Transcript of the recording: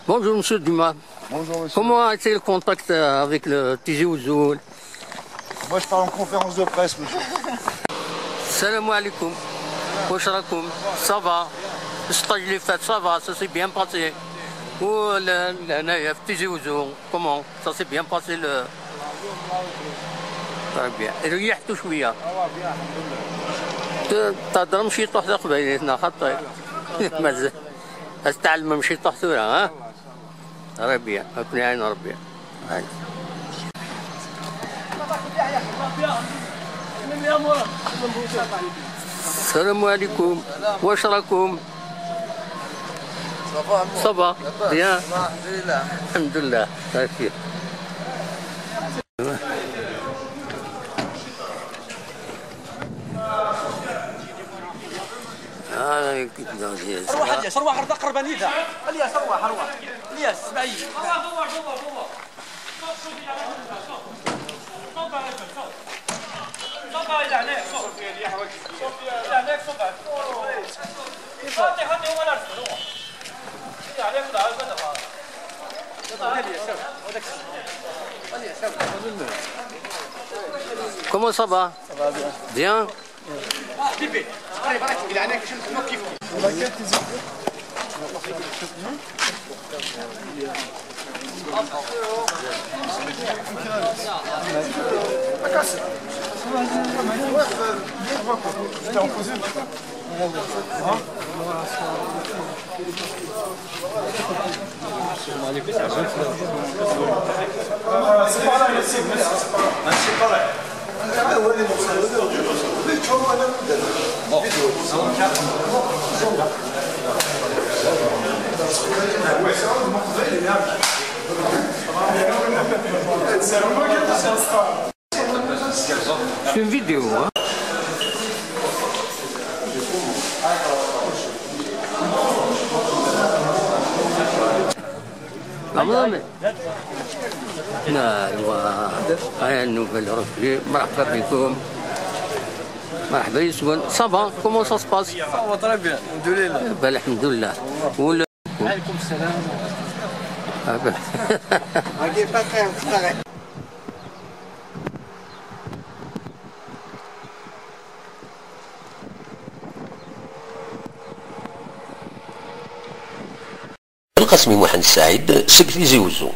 Bonjour monsieur Dumas. Bonjour monsieur. Comment a été le contact avec le Tizi Ouzou? Moi je parle en conférence de presse monsieur. السلام عليكم. واش راكم؟ Ça va؟ ال stage اللي فات ça va, ça s'est bien passé. هنايا في تيزي وزو comment ça s'est bien passé? Le très bien. ريحتوا شويه؟ تهضر مشي طوح قبيلتنا خطي مازال تعلم مشي طوح ثورة ها؟ très bien ربي يعين ربي. السلام عليكم. واش راكم؟ Ça va bien. الحمد لله. الحمد لله. خير. روح الياس روح رضا قرباني ذا الياس روح روح الياس اسمعي Comment ça va? Ça va bien. Bien. C'est par là, c'est par là. C'est une vidéo, hein. هاي ال nouvelle recrue. مرحبا بكم. مرحبا يسون. Ça va, comment ça se passe? Ça va très bien الحمد لله. بل الحمد لله. وعليكم السلام. القسمي محمد سعيد سكريزي وزو.